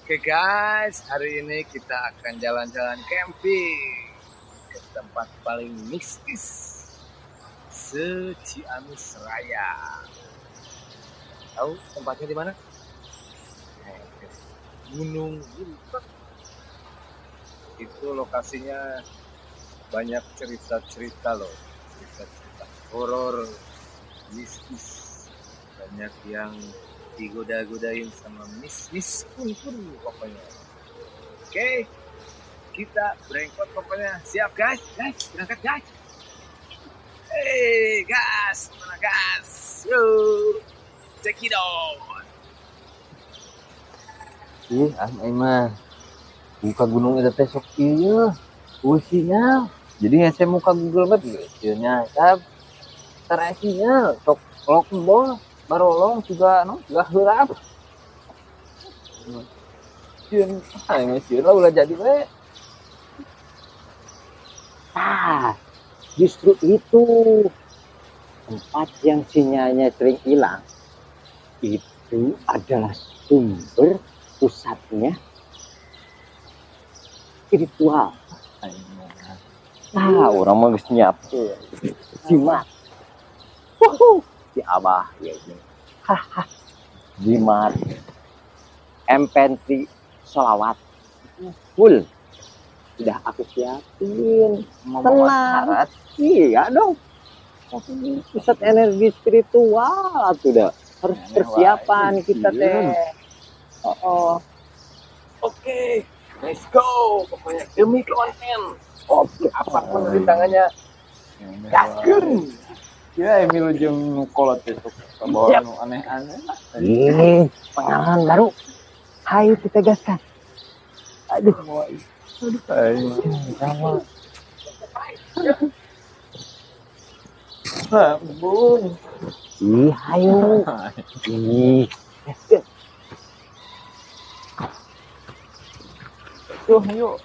Oke guys, hari ini kita akan jalan-jalan camping ke tempat paling mistis se-Ciamis Raya. Tahu tempatnya di mana? Gunung Buntet. Itu lokasinya banyak cerita-cerita loh, cerita-cerita horor, mistis, banyak yang digoda-godain sama mis-mis kun-kun pokoknya. Oke, kita berangkat pokoknya. Siap guys, guys, berangkat guys. Hey, gas, mana gas? Yo, check it out. Ih, ah mah buka gunung itu teh sok ieu euweuh sinyal. Jadi hese muka Google Map geus ieu nya sab. Tara sinyal sok lok bol barolong juga no juga heurap. Sieun, ah mah sieun lah ulah jadi we. Ah, justru itu tempat yang sinyalnya sering hilang itu adalah sumber pusatnya spiritual. Ah, urang mah geus nyiapkeun jimat. Wuhu, si Abah ya ini. Haha. Jimat. MP3 sholawat. Full. Sudah aku siapin. Mau bawa Tenang. syarat. Iya dong. Pusat energi spiritual sudah harus Aneh persiapan wae, kita sieun. teh. Oh. Oke, let's go. Pokoknya demi konten. Oke, Apapun rintangannya, gaskeun. Ya Emil jeung nu kolot teh sok kabawa nu aneh-aneh. Ih, pengalaman baru. Hayu kita gaskan. Aduh, Aduh, aing sama. mah. Bun. Ih, hayu. Ih, gaskeun. Tuh, yuk.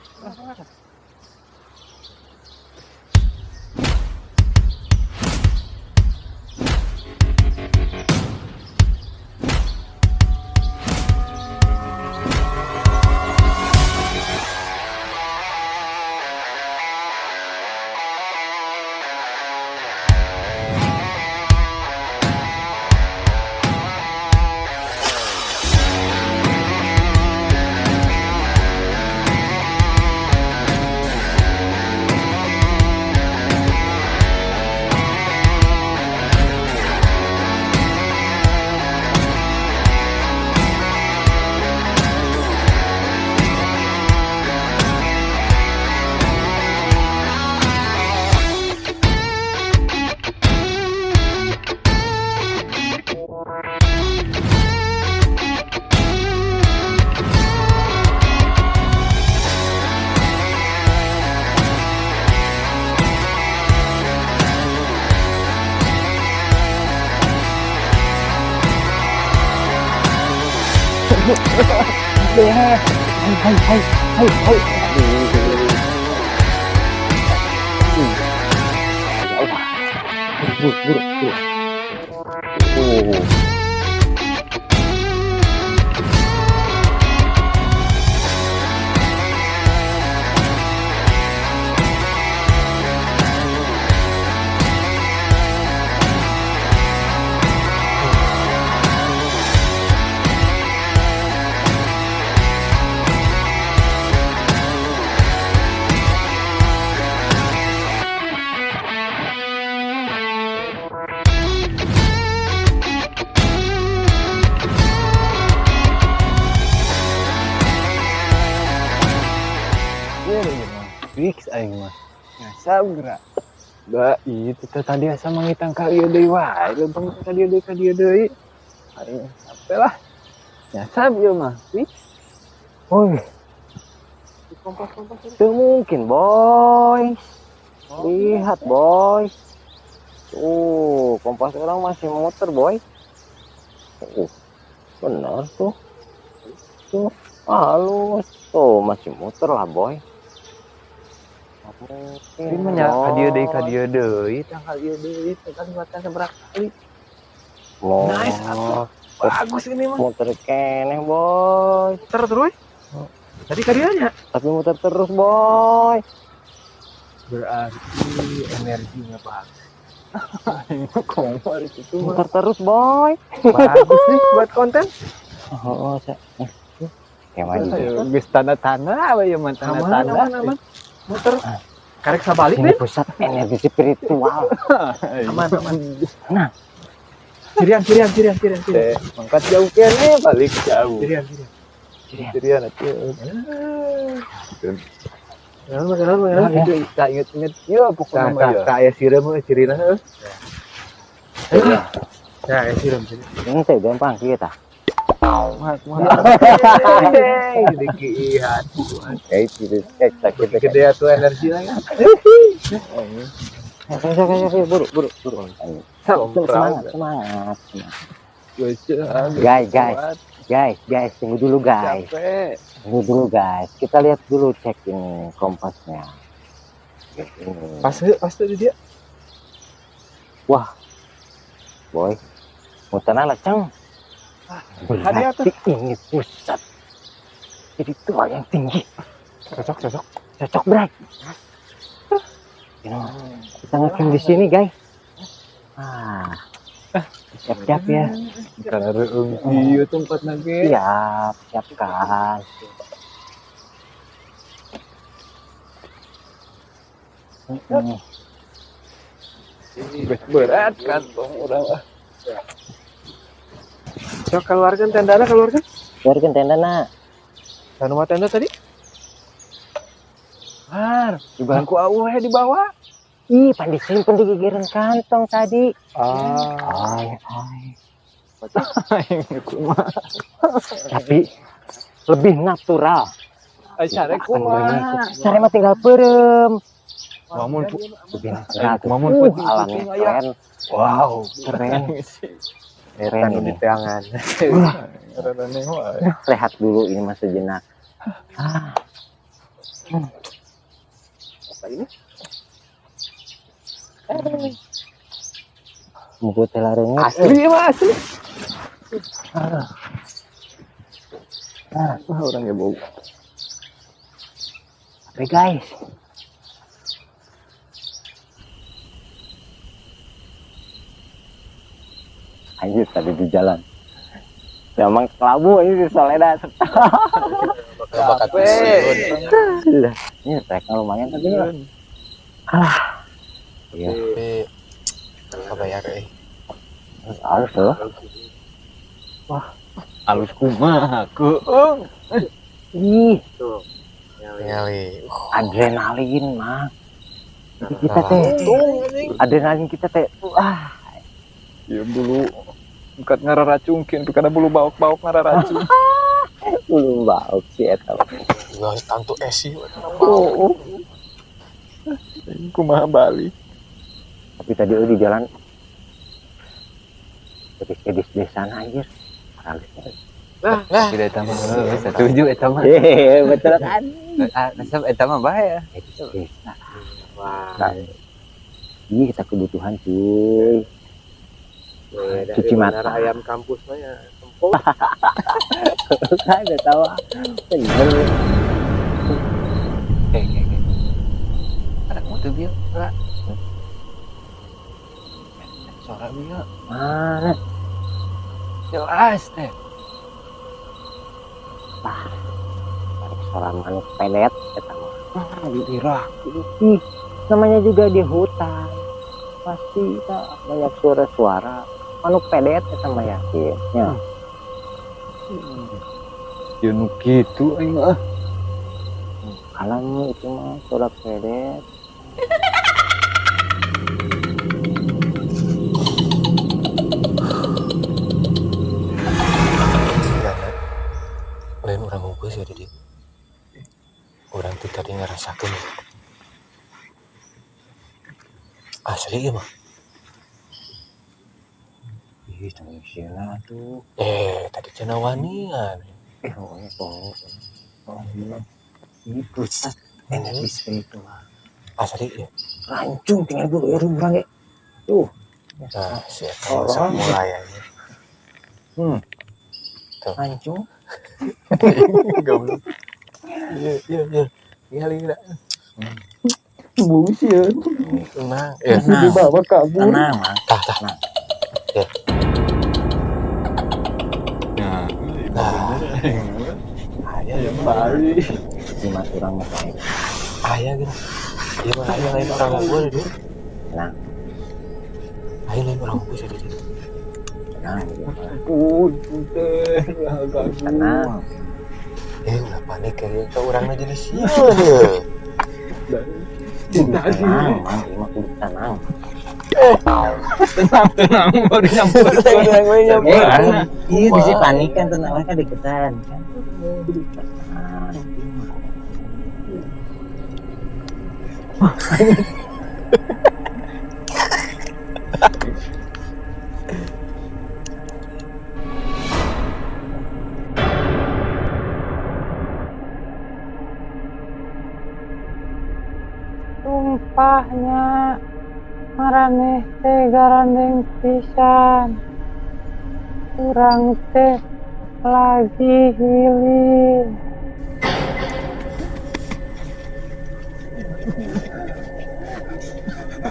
Hai, hai, hai, hai, hai. Aduh. Ya Allah. Buru, buru, buru. Oh. Fix aing mah. Ngasab geura. Da itu teh tadi asa mangitang ka ieu deui wae, leumpang ka dieu deui ka dieu deui. Aing capek lah. Ngasab ieu mah, fix. Woi. Teu mungkin, boy. Lihat, boy. Tuh, kompas orang masih muter, boy. Benar tuh. Tuh, halus. Tuh, masih muter lah, boy. Ini mah nya ka dieu deui, tanggal ieu deui, tanggal liwatan sabaraha kali. Mau Nice atuh. Bagus ini mah. Muter keneh, boy. Muter terus. Tadi kadianya. Tapi muter terus, boy. Berarti energinya bagus. Kompor itu mah. Muter terus, boy. Bagus nih buat konten. Oh, saya. Kayak maju. Geus tanda-tanda apa ya mah Aman, tanda-tanda. aman, aman. Muter. Karek sabalik Ini nih. pusat energi spiritual. Aman, aman. Nah. Cirian, cirian, cirian, cirian, cirian. Teh, mangkat jauh kene balik jauh. Cirian, cirian. Cirian atuh. Kenapa, kenapa, Nah, kenapa? itu tak inget-inget ya pokoknya Nah, mah tak, ya. tak aya sireum euy cirina heuh. Nah, aya sireum cirina. Ini teh gampang kita. Kumaha kumaha. Hei, dikiihan. Eh, itu cek kita. Gede atuh energi lah ya. Ayo, buru, buru, buru. Semangat, semangat. Guys, guys, guys, guys, tunggu dulu guys. Capek. Tunggu dulu guys. Kita lihat dulu, cek ini kompasnya. Ini. Pas heuh, pas tuh dia. Boy, muterna leceng. Hadiah tuh. Berarti ini pusat spiritual yang tinggi. Cocok, cocok. Cocok, Bray. Kita ngecamp di sini, guys. Ah, siap-siap ya. Karena reueung ieu tempat ge. Siap, siapkan. Geus berat kantong urang ah. Sok keluarkan tendana, keluarkan. Keluarkan tendana. Anu mah tenda tadi? Har, juga ku awe di bawah. Ih, pan disimpen di gigiran kantong tadi. Ah, Ay, ay. kumaha. Tapi lebih natural. Ai sare kumaha. Sare mah tinggal perem. Mamun Lebih natural. Tuh. Mamun puting-puting Alamnya aya. keren. Wow, Keren. Keren Anu ini. di tangan. Rada wae. Rehat dulu ini mah sejenak. Ah. Apa ini? Muku teh lareungeut. Asli mah asli. Wah, urang ge bau. Oke guys. Anjir tadi di jalan. Memang kelabu ini si Soleda. Bakat pensiun. Lah, ini treknya lumayan tapi ya. Alah. Iya, Tapi kebayar eh. harus loh. Alus kumaha keung. Ih, Ningali. adrenalin mah. Jadi kita teh adrenalin kita teh wah, Ya bulu angkat ngararacungkeun tuh kana bulu baok-baok ngararacung. belum bau sih eta. Juga tantu esi. Oh, Kumaha balik. Tapi tadi di jalan gadis-gadis desa anjir. Harusnya. Nah, Tidak eta mah heuh, setuju eta mah. Hehehe, betul kan? Ah, resep eta mah bae. Gadis desa. Wah. Ini kita kebutuhan cuy. Dari Cuci mata. Menara ayam kampus mah ya. Tempok. Ada tahu. Bener. Oke, oke, oke. Ada motor bieu, Ra. Suara bieu Mana? jelas teh. Suara manuk pelet eta mah. Ah, dirak. Ih, namanya juga di hutan. Pasti tak banyak suara-suara. Manuk pedet eta mah yakin. Ya. Ya nu kitu aing mah. Alam itu mah suara pedet. Karena lain orang unggul sih tadi. Orang tuh tadi ngerasakan asli ya mah. Ih, tong sieuna tuh. Tadi cenah wanian. Oh, oh. Oh, ini pusat energi spiritual. Asli ya. Lancung tinggal dulu ya urang ge. Tuh. Nah, si eta masa mulai aja. Lancung. Goblok. Iya. Ningali geura. Bullshit. Tenang. Ya. Tenang. Dibawa kabur. Tenang, Mang. Tah, tah. Ya. Nah, Nah. Aya ya, balik. Jimat urang mah kayak Aya geura. Ieu mah aya lain urang unggul di dieu. Tenang. Aya lain urang unggul di dieu. Tenang ieu mah. Ampun, punten, lah ganggu. Tenang. Eh, ulah panik kayak ke urangna jadi sieun ye. Tenang, Mang. Ieu mah kudu tenang. Tenang, tenang, baru nyampe. Eh, iya bisa panik kan tenang kan deketan kan. Tenang. Sumpahnya maraneh teh garandeng pisan. Urang teh lagi healing.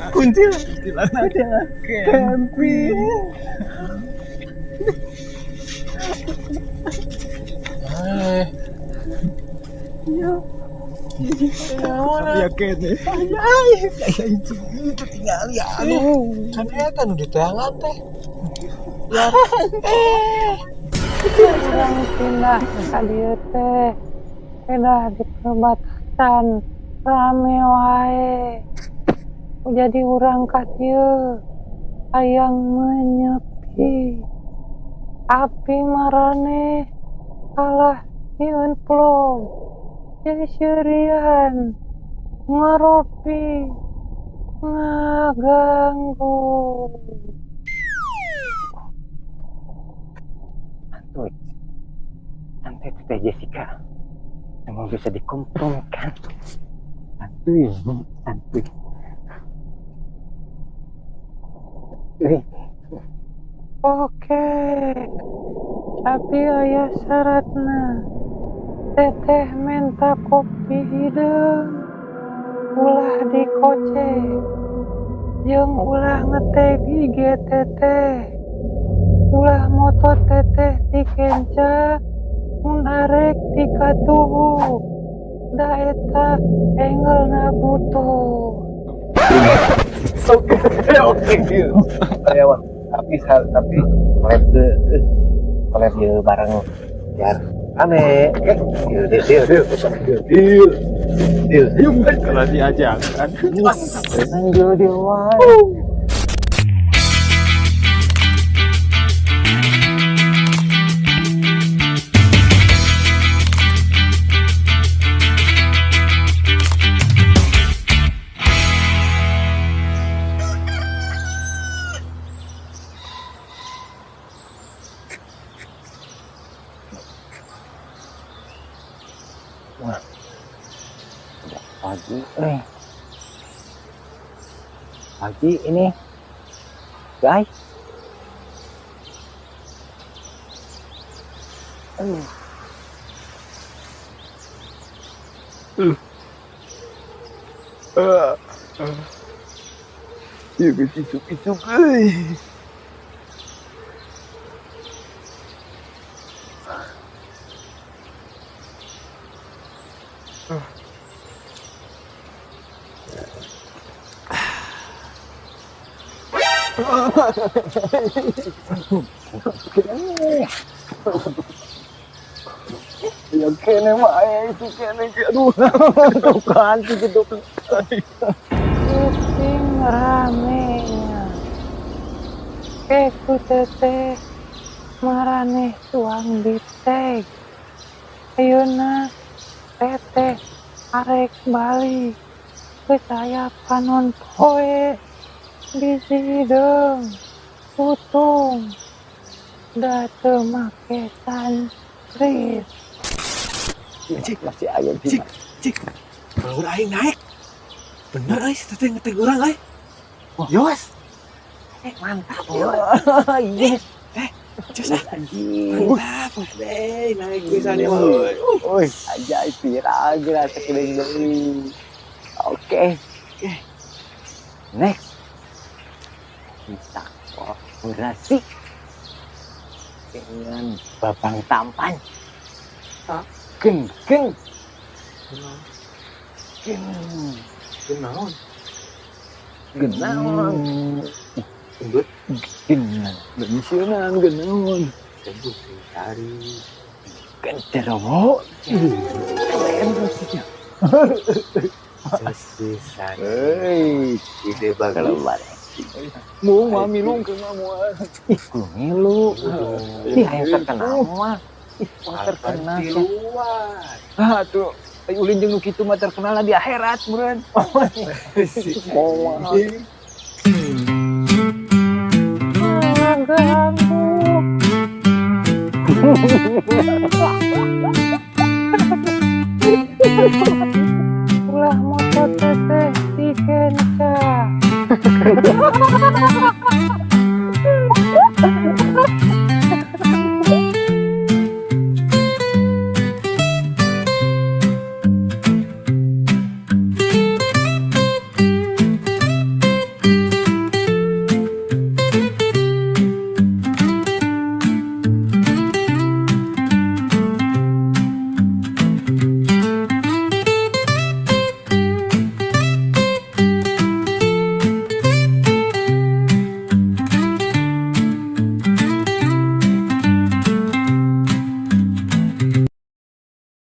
Kuntilanak camping. Eh. Ya kene. Itu tinggal ya. Aduh, kan eta nu diteangan teh. Urang pindah ka dieu teh pindah di perbatasan rame wae. Jadi urang ka dieu hayang menyepi. Api maraneh kalah nyieun vlog. Jadi seurian ngaropi ngaganggu. Santuy. Santai tuh Teh Jessica. Emang bisa dikompromikan. Santuy, santuy. Eh, Oke, tapi aya syaratna. Teteh menta kopi hideung, ulah dikocek, jeung ulah ngetag IG teteh, ulah moto teteh ti kenca, mun arek ti katuhu, da eta enggelna butuh. Oke, deal. Aya mah. Tapi collab collab deal bareng biar rame. Deal, deal, deal, deal. Deal. Deal. Kalau diajarkan. Deal, deal, wae. Wah, udah pagi, eh. Pagi ini, guys. Aduh. Iya, geus isuk-isuk euy. Ya kene mah aya itu kene ge aduh. Tuh kan, gitu. Kuping ramenya. Keku teteh maraneh tuang di tag. Ayeuna teteh arek balik ke saya panon poe bisi hideung tutung da teu make sunscreen. Cik, masih aya Cik, cik. Kalau aing naik. Bener euy, si teteh ngetek urang euy. Yos. Mantap. Yes. Cus ah. Anjing. Mantap. Deh, naik pisan ieu mah euy. Woi, ajaib viral geura sakedeung deui. Oke. Oke. Next. Kita kolaborasi dengan Babang Tampan. Hah? Gen, gen, gen. Kunaon? Genaon. Gendut. Gen. Gensieunan genaon. Gendut sing cari. Genderuwo. Keren musiknya. Jos pisan. Hei, Ide bagus. keluar. Mau mah milu ke mah moal. Ih, kudu ngilu. Ih, hayang terkenal mah. Ih, wah terkenal. Di luar. Ah tuh ai ulin jeung nu kitu mah terkenal di akhirat meureun. Moal. Ganggu.